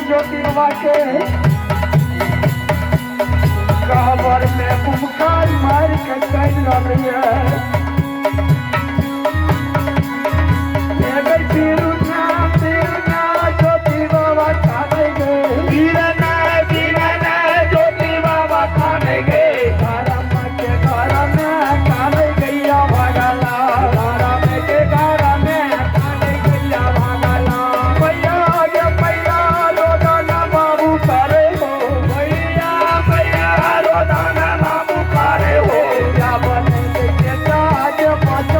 ज्योति बाबा के कहबर में बुमकार मार के चल रही है। ज्योति बाबा खाने गए, ज्योति बाबा खाने गए, के घर में खाने गैया भागला, के घर में खाने गैया भागला। भैया गे भैया रोदाना बाबू करे हो, भैया भैया रोदाना बाबू करे हो। या बने के ताज पाँच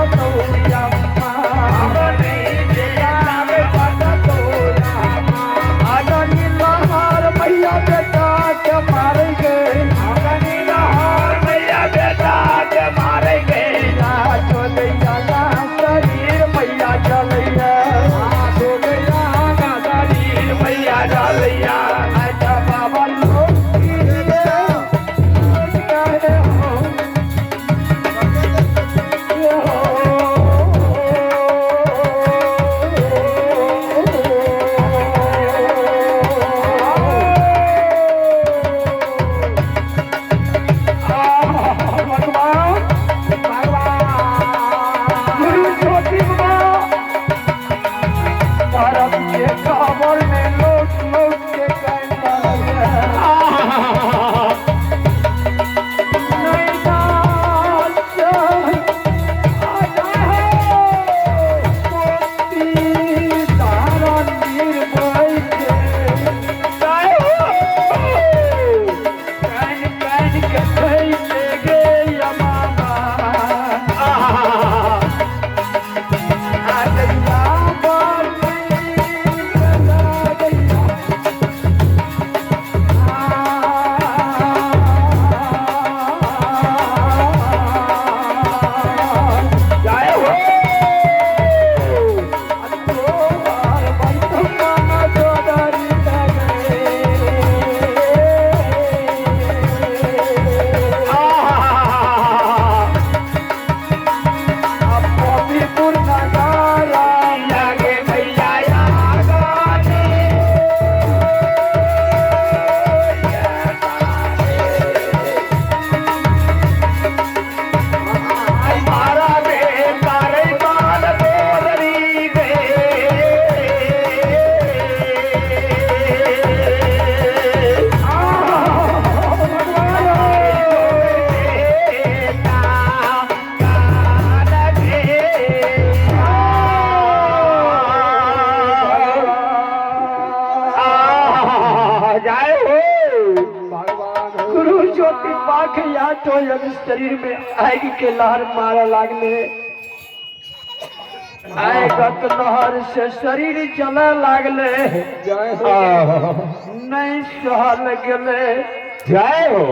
जय हो। भगवान गुरु ज्योति पाख या तो जब शरीर में आग के लहर मारे लागले, आगक लहर से शरीर जले लागले, जय हो। नहीं सहल गेले। जय हो।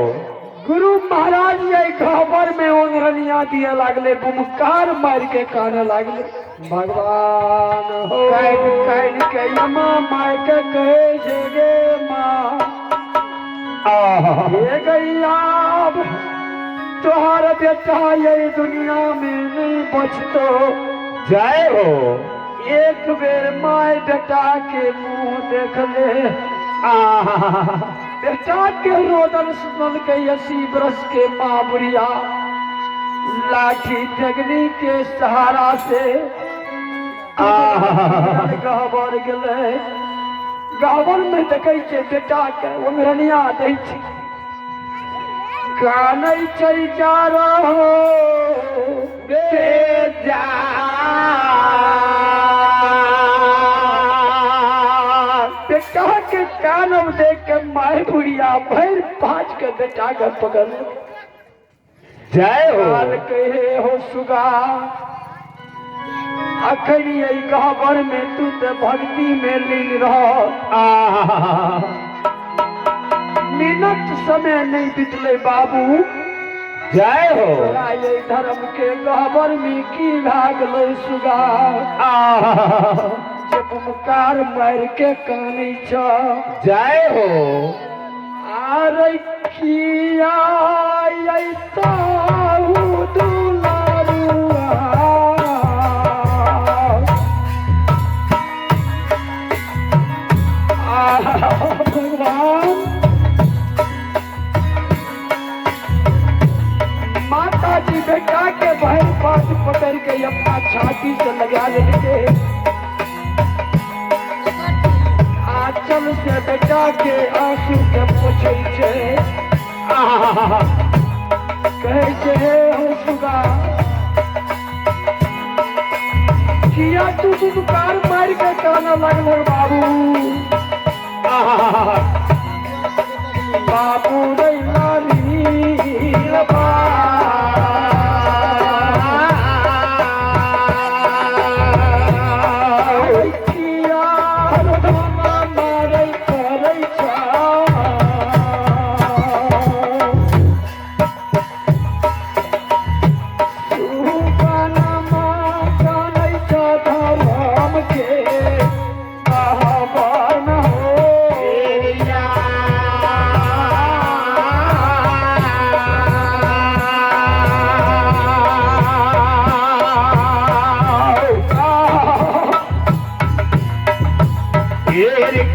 गुरु महाराज ये खबर में ओंगरनिया दिए लागले, बुमकार मार के काने लागले। भगवान हो। कान कान के यमा माय के कहे जे गे माँ, ये गैया तोहार बेटा ये दुनिया में नहीं बचतो। जय हो। एक बेर my बेटा के मुंह देख ले। बेटा के रोदन सुनल के 80 बरस के माँ बुढ़िया लाठी टेगनी के सहारा से गहबर गेलै। गहबर में देखै छै बेटा के ओंगरनिया दै छै, कानै छै जा रहो बेजा। बेटा के कानब देख के my बुढ़िया भरि पाँच के बेटा के पकड़। जय हो। कान कहे हो सुगा, अखन यही गहबर में तू ते भक्ति में लीन रह। मिनट समय नहीं बीतले बाबू। जय हो। तोरा ये धर्म के गहबर में की भागल सुगा, जे बुमकार मार के कानै छ। जय हो। आरे किया ताहू दुलारुआ, भगवान माता जी बेटा के भर पास पकड़ के अपना छाती से लगा लेके, आंचल से बेटा के आंसू के पोछै छै, कहै छै हे हो सुगा, किया तू दुदकार मार के काना लगल बाबू? बाबू रे लाली किया मारै करै छ। सुगनमा कानै छ धर्म के कहबन हो।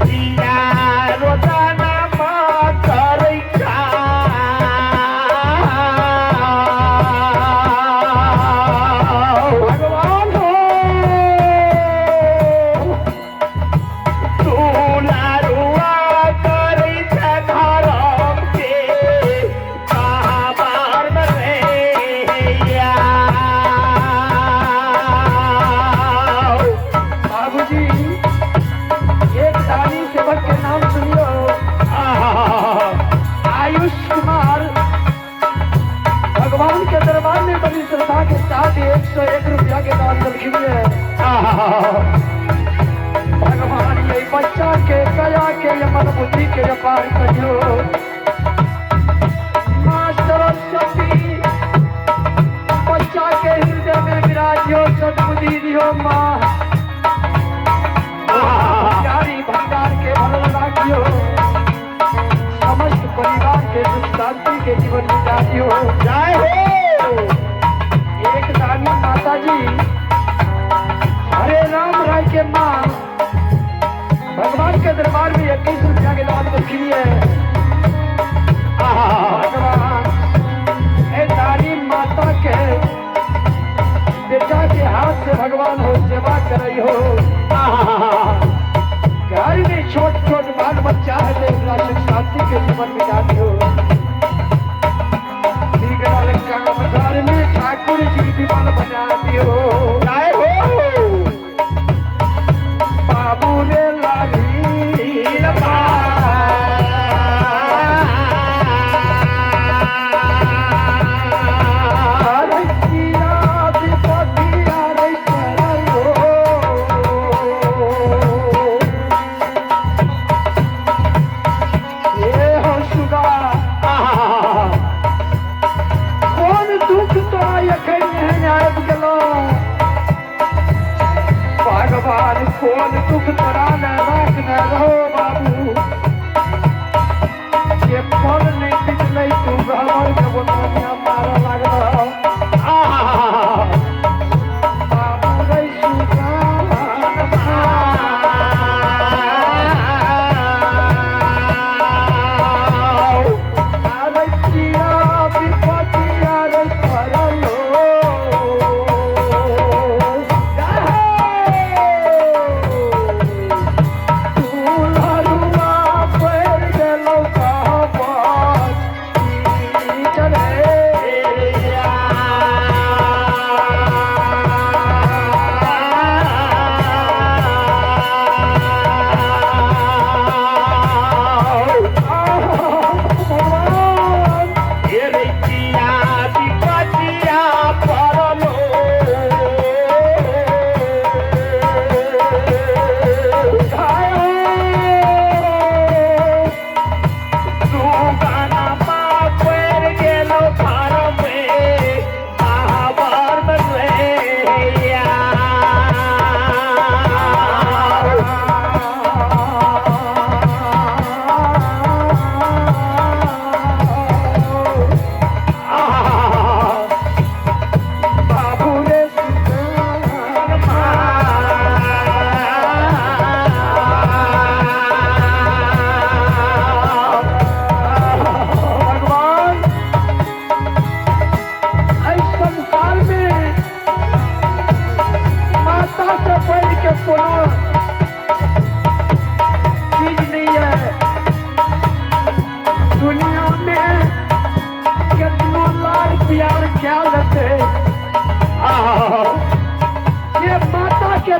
किया रोदाना करै भगवान हो। दुलारुआ करै छै धरम के कहबर रे। बाबूजी एक दानी सेवक के नाम सुनियो, आयुष कुमार। भगवान के दरबार में बड़ी श्रद्धा के साथ 101 रुपया के दान दलखिन है। भगवान ये बच्चा के कया के ये मन बुद्धि के व्यापार करियो। माँ सरस्वती बच्चा के हृदय में विराजियो, सद्बुद्धि दियो माँ, प्यारी भंडार के भरल राखियो, समस्त परिवार के सुख शांति के जीवन बिताइयो। जय हो। एक दानी माता जी हरे राम राय के माँ भगवान के दरबार में 21 रुपया के दान रखी है। भगवान ए दानी माता के बेटा के हाथ से भगवान हो सेवा करई हो। घर में छोट छोट बाल बच्चा है तो एकरा सुख शांति के जीवन बिता दियो। बिगड़ल काम घर में ठाकुर जी विमल बना दियो। जय हो। बाबू रे लाली।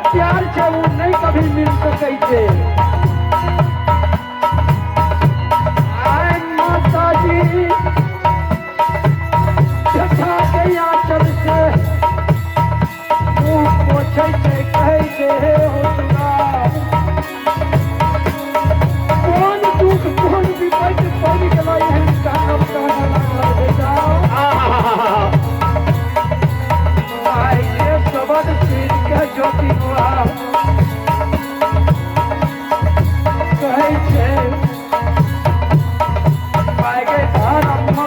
प्यार छै ओ नहीं कभी मिल सकै छै। आय माताजी बेटा के आंचल से मुँह पोछै छै, कहै छै हे हो सुगा, कोन दुख कोन विपत्ति पड़ि गेलै एहन कानब कानऽ लागल बेटा। आइ के सबद सुनि के ज्योति बुआ कहै छै, आइ गे धर्म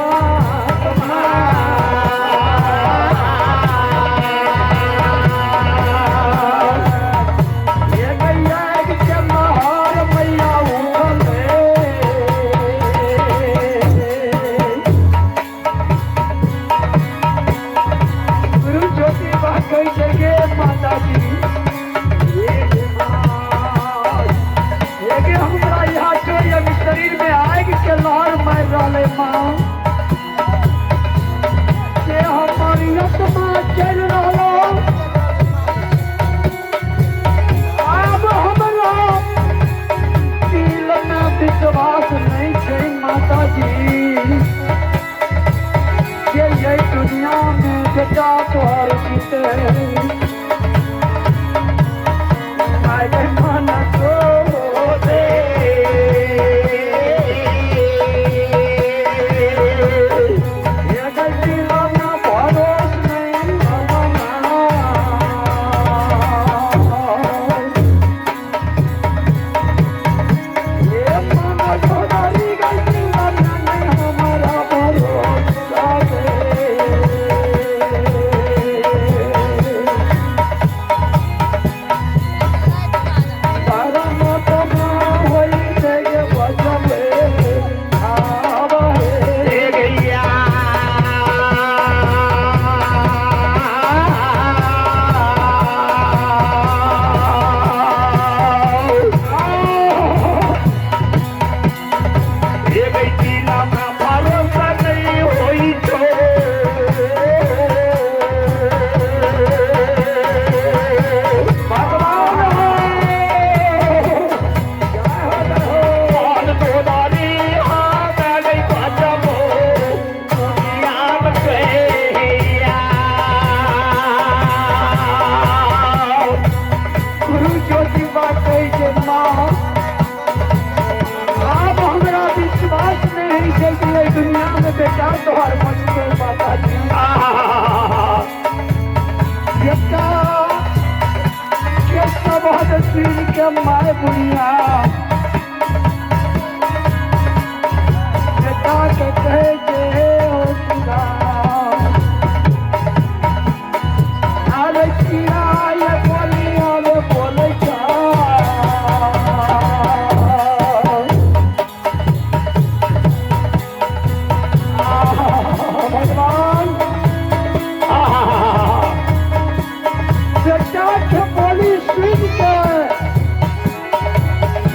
ये गैया के लहर मैया उठल रे। गुरु ज्योति बा कहै छै गे माताजी, हे गे माँ, हे गे हमरा यहाँ चोरी अभी शरीर में आगि के लहर मारि रहलै माँ, से हमर आत्मा चलि रहलौ। आब हमरा दिल में विश्वास नहीं छै माताजी जे ये दुनिया में बेटा तोहर जीते। आइ गे मन को दे ये गे दिल में भरोस नहीं हमरा। ये मन चौधरी गई दिल में नहीं हमारा भरोसा रे। धर्म तमा होई छै गे बचबे आब हे। गैया ये गई में भरोसा नहीं होई छो। भगवान हो, जय हो जय हो। कौन तोदारी हाँ मैं नहीं बचबो दुनिया में गैया। गुरु ज्योति बा कहै छै माँ, आब हमरा विश्वास नहीं छै कि एहि दुनिया में बेटा तोहर बचतै माताजी। बेटा के सबद सुनि के माय बुढ़िया बेटा के कहै छै हे हो सुधा, अरे किया ये बोलिया रे बोलै छा। आहा, भगवान बेटा के बोली सुनि के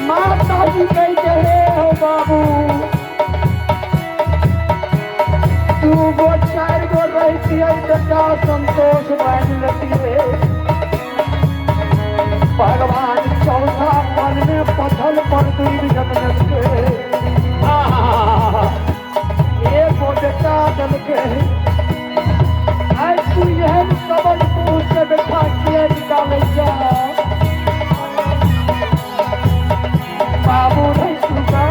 माताजी कहै छै हे हो बाबू, दू गो चारि गो रहितियै बेटा संतोष बान्हि लेतियै। भगवान चौथा पल में पथल पर डूबि जनमेलकै, एगो बेटा देलकै। आइ तू एहन सबल मुँह से बेटा किया निकालै छह बाबू रे सुगा।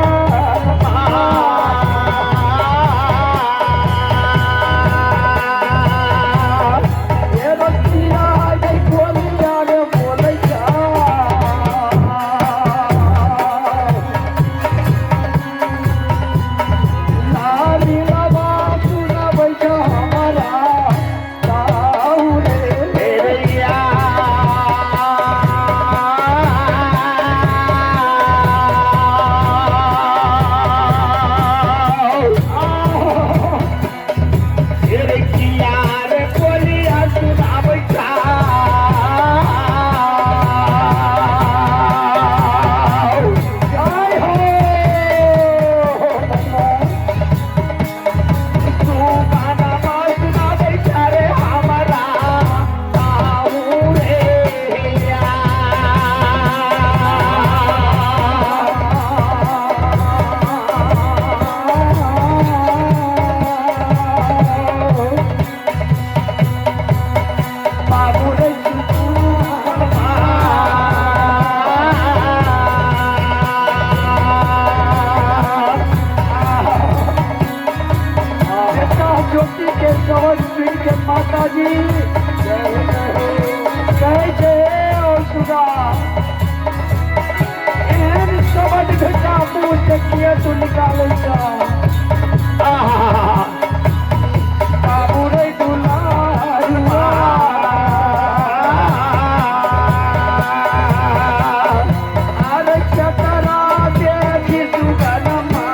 हे रतिया गे बोलिया रे बोलै छा। माताजी जय हो जय हो। कहै छै ओ सुगा, एहन शब्द बेटा मुँह से किए तू निकालै छ? आहा। बाबू रे दुलारुआ, अरे चकरा देखी सुगनमा।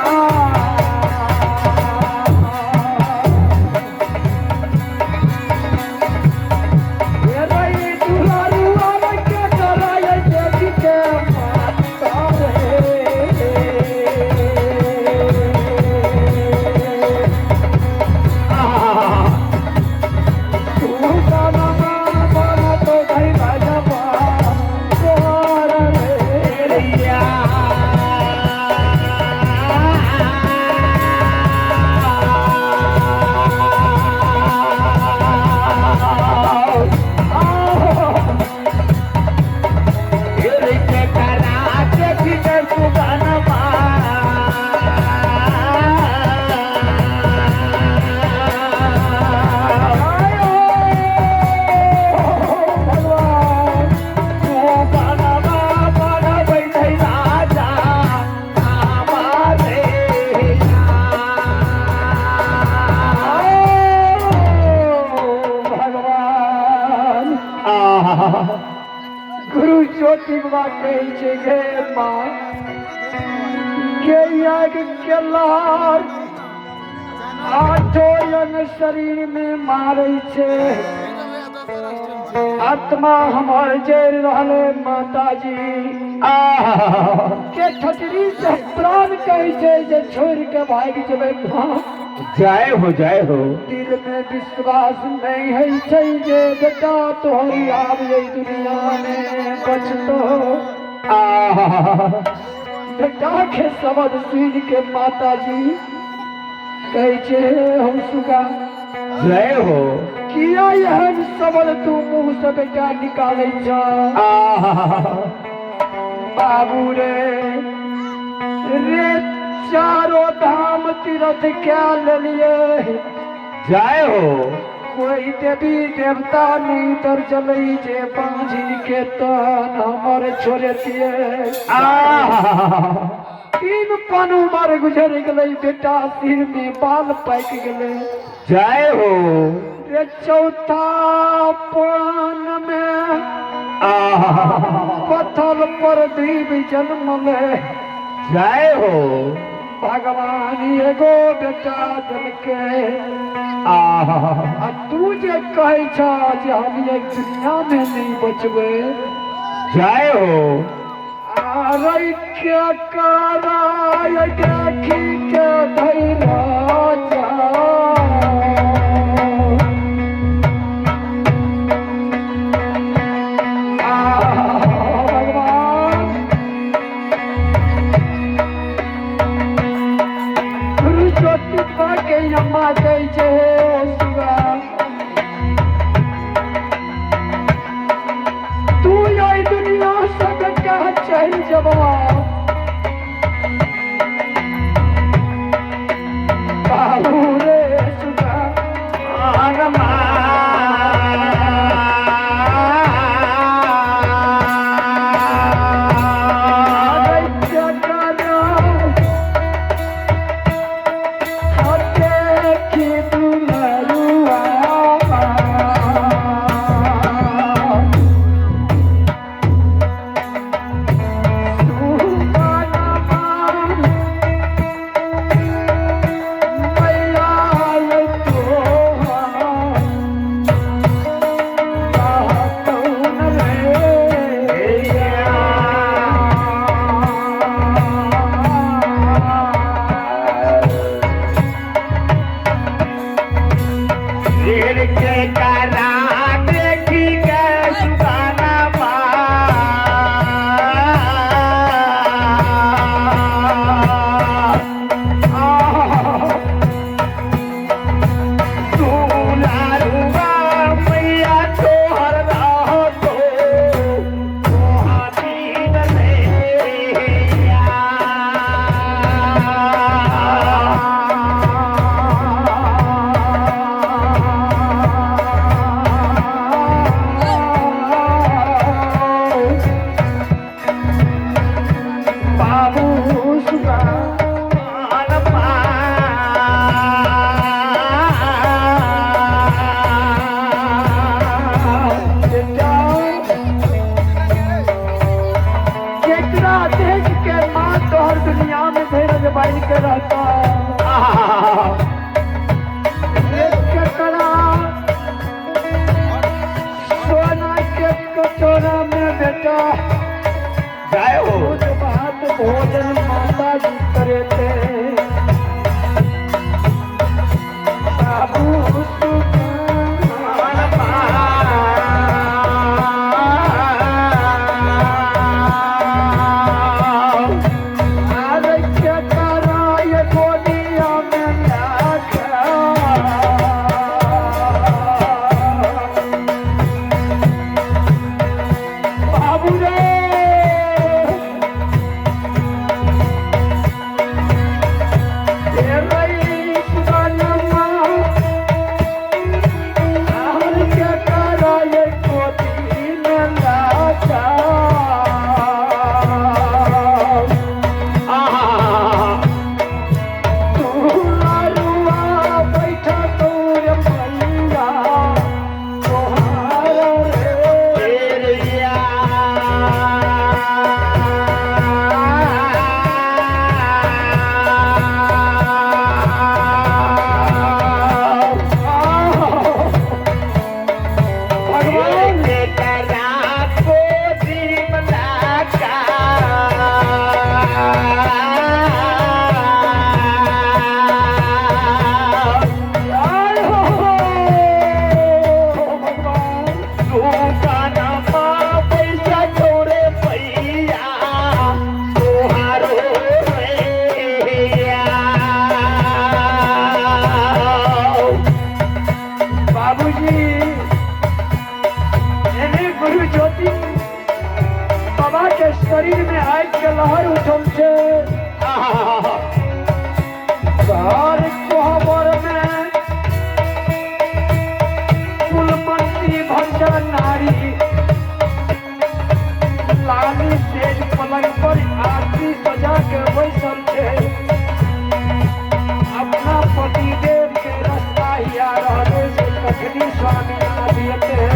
हे रे दुलारुआ रे केकरा ये देखी के माता रे। सुगनमा बनतो धै भजबा तोहर रे। भगवान। भगवान गुरु ज्योति बाबा कहै छै, गे माँ, के यज्ञ के लार आठो अंग शरीर में मारै छै, आत्मा हमर जरि रहल। माताजी के ठटरी से प्राण कहै छै जे छोड़ि के भागि जेबै माँ। जय हो जय हो। दिल में विश्वास नहीं है छै जे बेटा तोहरी आब ये दुनिया में बचतो। बेटा के शब्द सुन के माताजी कहै छै, हम सुगा, जय हो। किया एहन शब्द तू मुँह से बेटा निकालै छ? बाबू रे, रे चारो धाम तीर्थ क्या लेलिए। जय हो। कोई देवी देवता नहीं तर चलै जे बाँझिन के तन हमर छोड़े दिए। तीन पन उमर गुजर गेलै, बेटा सिर में बाल पाकि गेलै। जय हो। रे चौथा पान में पत्थर पर दीप जन्मले। जय हो। भगवान एगो बेटा देलकै आ तू जे कहै छ जे हम एक दुनिया में नहीं बचबै। जय हो। आरे के कराय देखी के धैरा जा। आ भगवान गुरु ज्योति के अम्मा कहै छै, सुगा, तू एहि दुनिया से बेटा चलि जबा। बाबू रे सुगा। देखी दुलारुआ। बांध के रहता। केकरा सोना के कटोरा में बेटा जय हो। दूध भात भोजन माता जी करे थे। बाबू शरीर में आग के लहर उठल छे। घर कोहबर में कुलमंत्री भंजा नारी लाली सेज पलंग पर आरती सजा के बैसल छे। अपना पति देव के रास्ता हिया रहले से कखनी स्वामी आबियते।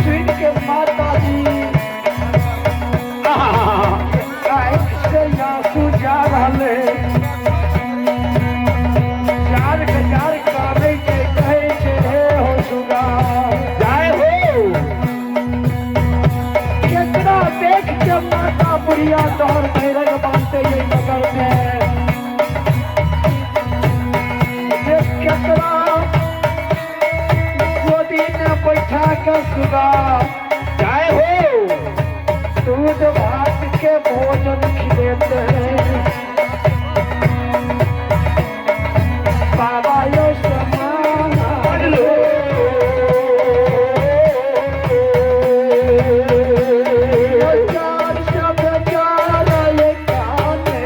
सुन के माता जी से आंसू जा रहे, जार के जार काने के कहे छे हे हो सुगा जय हो। केकरा देख के माता बुढ़िया तोहर भैरव बांधते ये नगर में। केकरा गोदी में बैठा के सुगा जय हो। दूध भात के भोजन खिलेते हैं। बाबा यो समान चार शब्द चार ये काने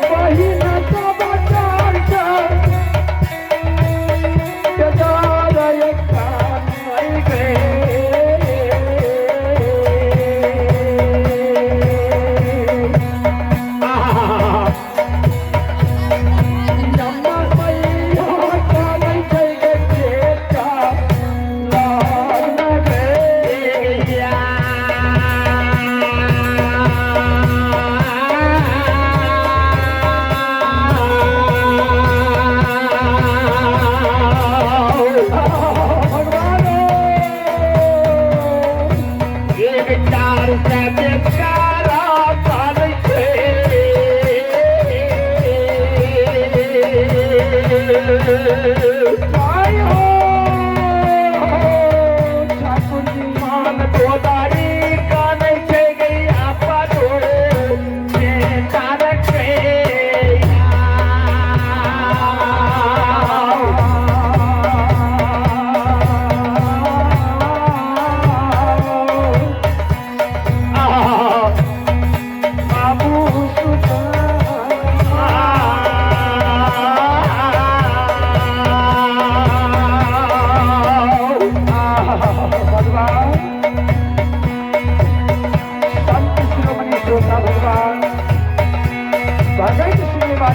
पहिना सब चार चार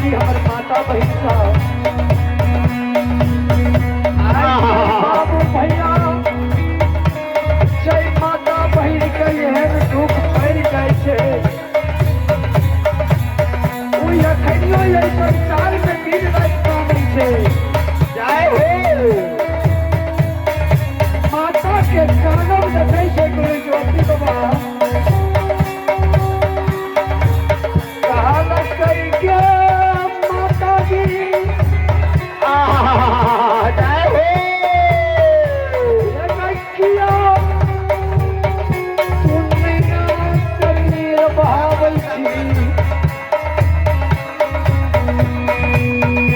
छी हमर माता बहिन सब। बाबू भैया जय माता बहिन के एहन दुख पड़ि जाइ छै, ओ एखनियो एहि संसार में दिन राति कानै छै। जय हो। माता के कानब देखै छै गुरु ज्योति बाबा। कहलकै के माताजी जय हो। किया तू नैना कन्नीर बहाबै छी?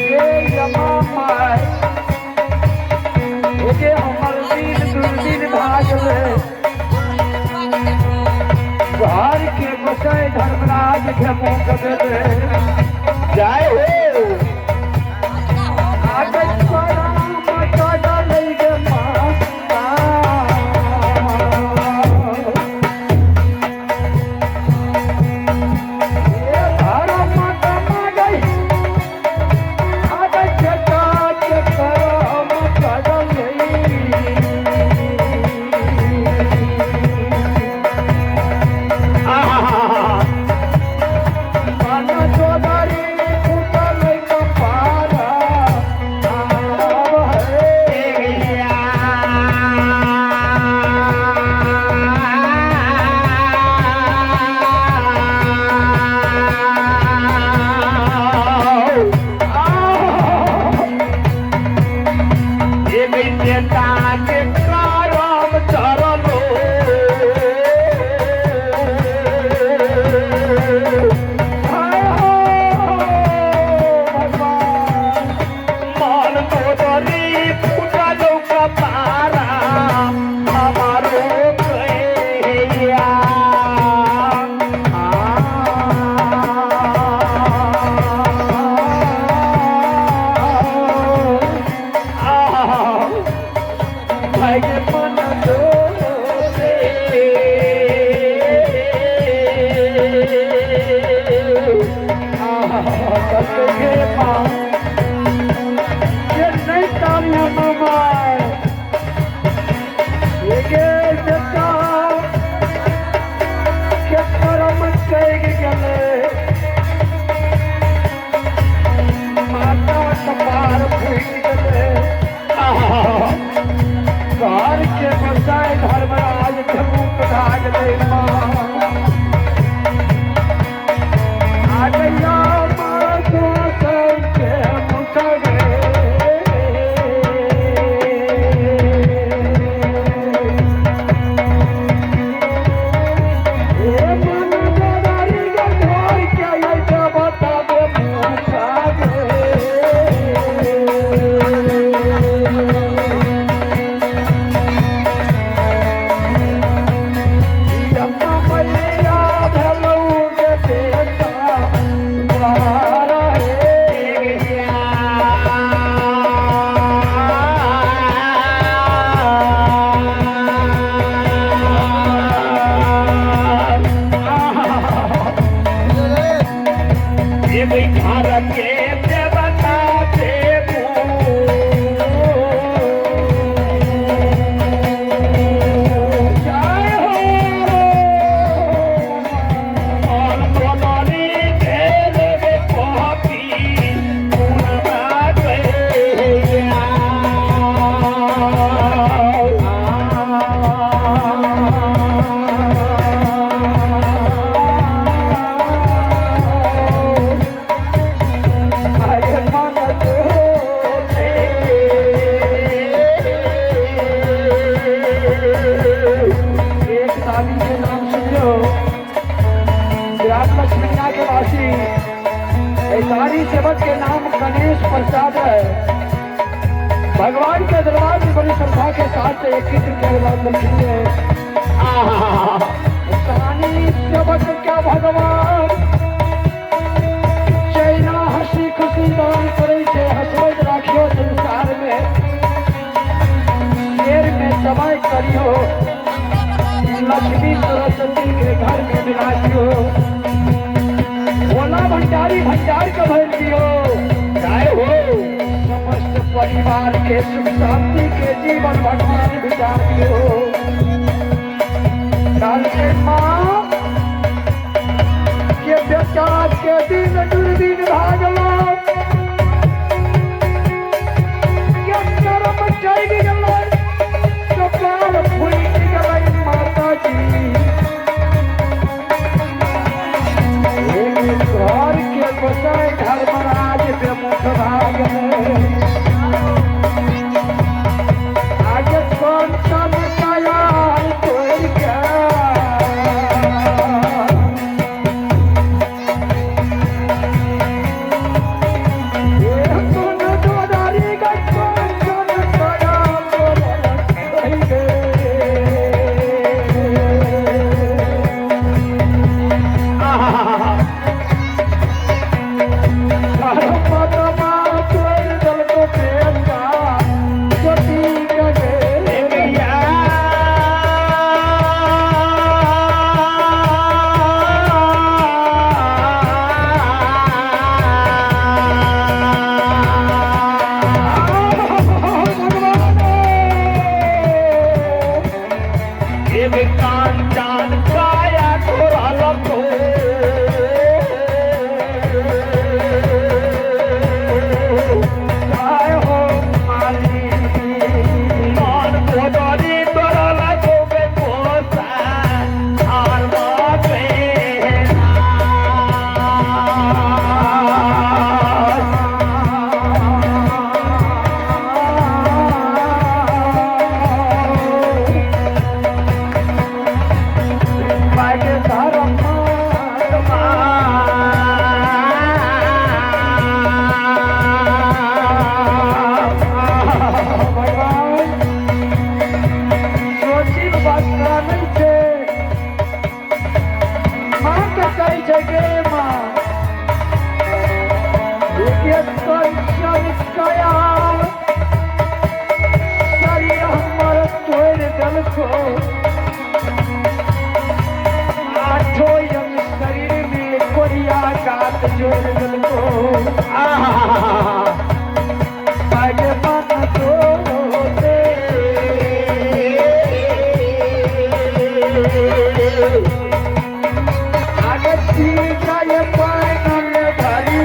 हे यमा माय, हे हमर दिन दुर्दिन भए गेलै। घर के गोसाई धर्मराज के मुख देले। जय हो। आगे राम कटलै गे माता। हे धर्म कमागै आगे जटा के करम करलै। मन चौधरी फूटल कपार आब हे। हाय हो भगवान। भगवान नहीं तालियां मामा ये बेटा के करम कह गेले, माता कपार फूटि गेले। घर के गोसाई धर्मराज के मुख भए गेलै। माँ आ गैया माँ गोसाई के मुख गे। हे मन गोदारी के घर के अइते बताबे मुख गे। यम्मा मैया भेलौ गे बेटा द्वार हे। घर के देवता देवू। जय हो। एक दानी के नाम सुनियो, ग्राम लक्ष्मीना के वासी दानी सेवक के नाम गणेश प्रसाद है। भगवान के दरबार में बड़ी श्रद्धा के साथ 21 रुपये दान दक्षिण दानी सेवक क्या भगवान चैना हंसी खुशी दान करे छे, हंसबैत राखियो संसार में, शेर में समय करियो, लक्ष्मी सरस्वती के घर में विराजियो, भोला भंडारी भंडार के भर दियो। परिवार के सुख शांति के जीवन भगवान बिता दियो।